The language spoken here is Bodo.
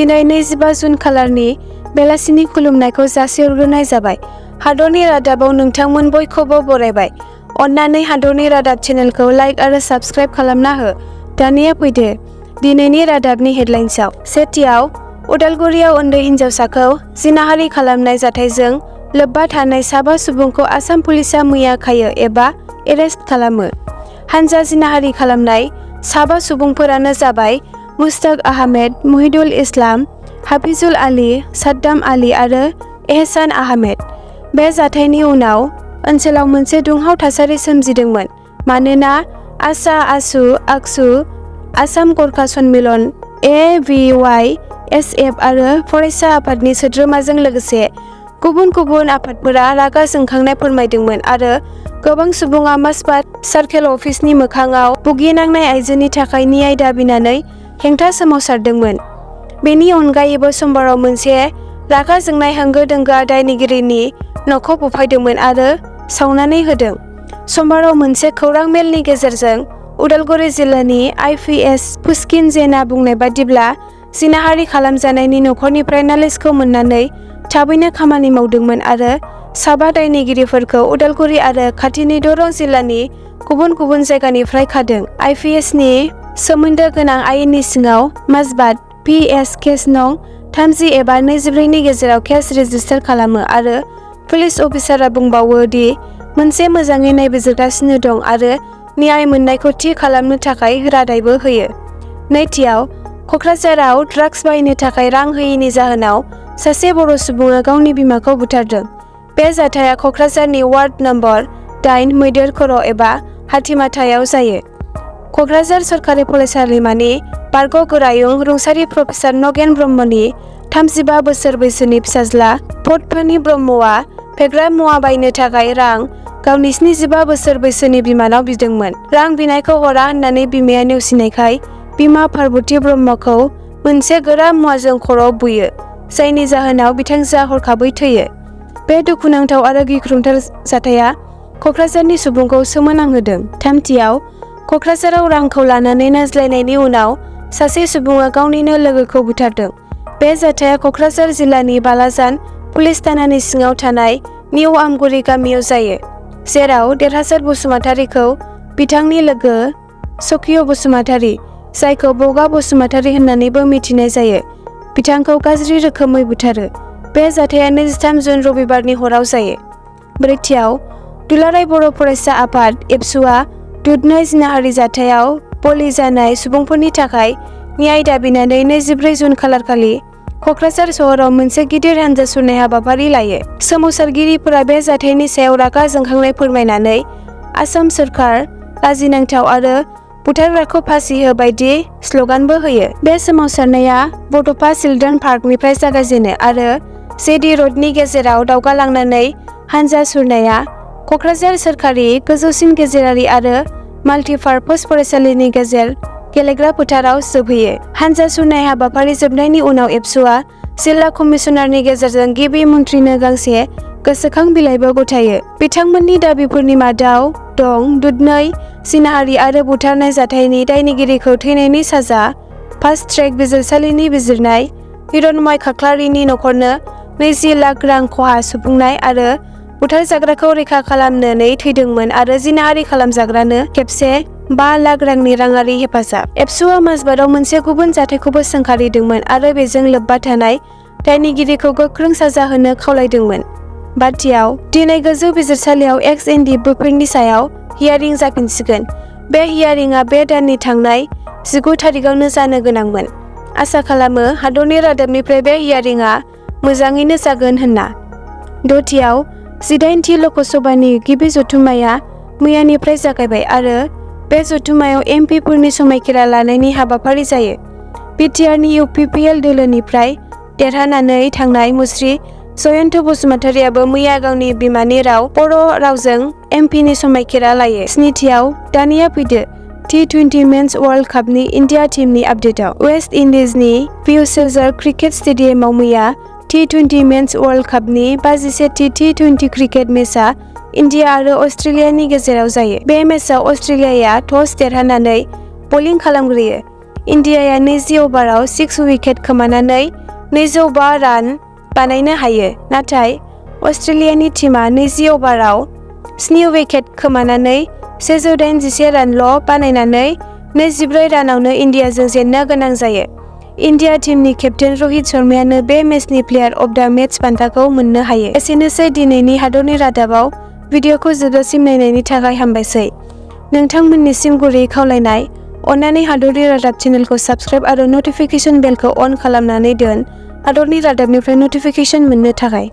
दिनै 25 जुन खालारनि बेलासिनि खुलुमनायखौ जासिहरग्रोनाय जाबाय। हादरनि रादाबाव नोंथांमोन बयखौबो बरायबाय। अन्नानै हादरनि रादाब चेनेलखौ लाइक आरो साबस्क्राइब खालामना हो। दानिया फैदो दिनैनि रादाबनि हेडलाइन्सआव। सेथियाव, उदालगुरियाव उन्दै हिन्जावसाखौ जिनाहारि खालामनाय जाथायजों लोब्बा थानाय 7 सुबुंखौ आसाम पुलिसआ मैया खायो एबा एरेस्ट खालामो। हानजा जिनाहारि खालामनाय 7 सुबुंफोरानो जाबाय मुस्ताक आहमेद, मुहिदुल इस्लाम, हाफिजुल आली, साद्दाम आली आरो एहसान आहमेद। बे जाथायनि उनाव ओनसोलाव मोनसे दुंहाव थासारि सोमजिदोंमोन मानोना आकसु, आसाम गरखा सन्मिलन, ABYSF आरो फरायसा आफादनि सोद्रोमाजों लोगोसे गुबुन गुबुन आफादफोरा रागा जोंखांनाय फोरमायदोंमोन आरो गोबां सुबुङा मासबाद सार्केल अफिसनि मोखाङाव भुगिनांनाय आइजोनि थाखाय न्याय दाबिनानै हेंथा सोमावसारदोंमोन। बेनि अनगायैबो समबाराव मोनसे रागा जोंनाय होंगो दोंगोआ दायनिगिरिनि न'खौ बुफायदोंमोन आरो सावनानै होदों। समबाराव मोनसे खौरां मेलनि गेजेरजों उदालगुरि जिल्लानि IPS पुष्किन जेनआ बुंनाय बादिब्ला जिनाहारि खालामजानायनि न'खरनिफ्राय नालिसखौ मोननानै थाबैनो खामानि मावदोंमोन आरो 7 दायनिगिरिफोरखौ उदालगुरि आरो खाथिनि दरं जिल्लानि गुबुन गुबुन जायगानिफ्राय खादों। IPSनि सोमोन्दो गोनां आयेननि सिङाव मासबाद PS केस नं 30 एबा 24 नि गेजेराव केस रेजिस्टार खालामो आरो पुलिस अफिसारआ बुंबावो दि मोनसे मोजाङै नायबिजिरगासिनो दं आरो न्याय मोननायखौ थि खालामनो थाखाय रादायबो होयो। नैथियाव, क'क्राझाराव ड्राग्स बायनो थाखाय रां होयैनि जाहोनाव सासे बर' सुबुङा गावनि बिमाखौ बुथारदों। बे जाथाया क'क्राझारनि वार्ड नम्बर 8 मैदेर खर' एबा हाथिमाटायाव जायो। क'क्राझार सरकारि फरायसालिमानि बारग' गोरायुं रुंसारि प्रफेसार नगेन ब्रह्मनि 35 बोसोर बैसोनि फिसाज्ला पद्मिनी ब्रह्मआ फेग्रा मुवा बायनो थाखाय रां गावनि 75 बोसोर बैसोनि बिमानाव बिदोंमोन। रां बिनायखौ हरा होननानै बिमाया नेवसिनायखाय बिमा पार्बती ब्रह्मखौ मोनसे गोरा मुवाजों खर'आव बुयो, जायनि जाहोनाव बिथांजोआ हरखाबै थैयो। बे दुखुनांथाव आरो गिख्रंथाव जाथाया क'क्राझारनि सुबुंखौ सोमोनांहोदों। थामथियाव, क'क्राझाराव रांखौ लानानै नाज्लायनायनि उनाव सासे सुबुङा गावनिनो लोगोखौ बुथारदों। बे जाथाया क'क्राझार जिल्लानि बालाजान पुलिस थानानि सिङाव थानाय निउ आमगुरि गामियाव जायो, जेराव देरहासार बसुमतारीखौ बिथांनि लोगो सखिय बसुमतारी, जायखौ बगा बसुमतारी होननानैबो मिथिनाय जायो, बिथांखौ गाज्रि रोखोमै बुथारो। बे जाथाया 23 जुन रबिबारनि हराव जायो। ब्रैथियाव, दुलाराय बर' फरायसा आफाद एबसुआ दुधनৈ जिनाहारि जाथायाव बलि जानाय सुबुंफोरनि थाखाय न्याय दाबिनानै 24 जुन खालारखालि क'क्राझार सहराव मोनसे गिदिर हानजा सुरनाय हाबाफारि लायो। सोमावसारगिरिफोरा बे जाथायनि सायाव रागा जोंखांनाय फोरमायनानै आसाम सोरखार लाजिनांथाव आरो बुथारग्राखौ फासि हो बायदि स्लगानबो होयो। बे सोमावसारनाया बड'फा चिल्ड्रेन पार्कनिफ्राय जागायजेनो आरो जेडि र'डनि गेजेराव दावगालांनानै हानजा सुरनाया क'क्राझार सोरखारि गोजौसिन गेजेरारि आरो माल्टिपार्पस फरायसालिनि गेजेर गेलेग्रा फोथाराव जोबहैयो। हानजा सुरनाय हाबाफारि जोबनायनि उनाव एबसुआ जिल्ला कमिसनारनि गेजेरजों गिबि मन्थ्रिनो गांसे गोसोखां बिलाइबो गथायो। बिथांमोननि दाबिफोरनि मादाव दं दुधनৈ जिनाहारि आरो बुथारनाय जाथायनि दायनिगिरिखौ थैनायनि साजा, फास्ट ट्रेक बिजिरसालिनि बिजिरनाय, हिरनमय खाख्लारिनि न'खरनो 20 लाख रां खहा सुफुंनाय आरो बुथारजाग्राखौ रैखा खालामनानै थैदोंमोन आरो जिनाहारि खालामजाग्रानो खेबसे 5 लाख रांनि राङारि हेफाजाब। एबसुआ मासबादाव मोनसे गुबुन जाथायखौबो सोंखारिदोंमोन आरो बेजों लोब्बा थानाय दायनिगिरिखौ गोख्रों साजा होनो खावलायदोंमोन। बाथियाव, दिनै गोजौ बिजिरसालियाव NDFB सायाव हियारिं जाफिनसिगोन। बे हियारिंआ बे दाननि थांनाय 19 थारिखआवनो जानो गोनांमोन। आसा खालामो हादरनि रादाबनिफ्राय बे हियारिंआ मोजाङैनो जागोन होनना। दथियाव, 18थि लकसभानि गिबि जथुम्माया मैयानिफ्राय जागायबाय आरो बे जथुम्मायाव MP फोरनि समायखिरा लानायनि हाबाफारि जायो। बिटिआरनि UPPL दोलोनिफ्राय देरहानानै थांनाय मुस्रि जयन्त बसुमतारीआबो मैया गावनि बिमानि राव बर' रावजों MP नि समायखिरा लायो। स्निथियाव, दानिया फैदो T20 मेन्स वर्ल्ड कापनि इन्डिया टीमनि आपडेटआव। वेस्ट इंडिजनि फिउचर क्रिकेट स्टेडियामाव मैया T20 मेन्स वर्ल्ड कापनि 51थि T20 क्रिकेट मेचआ इन्डिया आरो अस्ट्रेलियानि गेजेराव जायो। बे मेचआव अस्ट्रेलियाया टस देरहानानै बलिं खालामग्रोयो। इन्डियाया 20 अभाराव 6 विकेट खोमानानै 205 रान बानायनो हायो, नाथाय अस्ट्रेलियानि टीमा 20 अभाराव 7 विकेट खोमानानै 181 रानल' बानायनानै 24 रानावनो इन्डियाजों जेननो गोनां जायो। इन्डिया टीमनि केप्टेन रहित शर्मायानो बे मेचनि प्लेयार अफ द मेच बान्थाखौ मोननो हायो। एसेनोसै दिनैनि हादरनि रादाबाव। भिडिअखौ जोबजासिम नायनायनि थाखाय हामबायसै। नोंथांमोननिसिम गुरैयै खावलायनाय, अन्नानै हादरनि रादाब चेनेलखौ साबस्क्राइब आरो नटिफिकेशन बेलखौ अन खालामनानै दोन हादरनि रादाबनिफ्राय नटिफिकेशन मोननो थाखाय।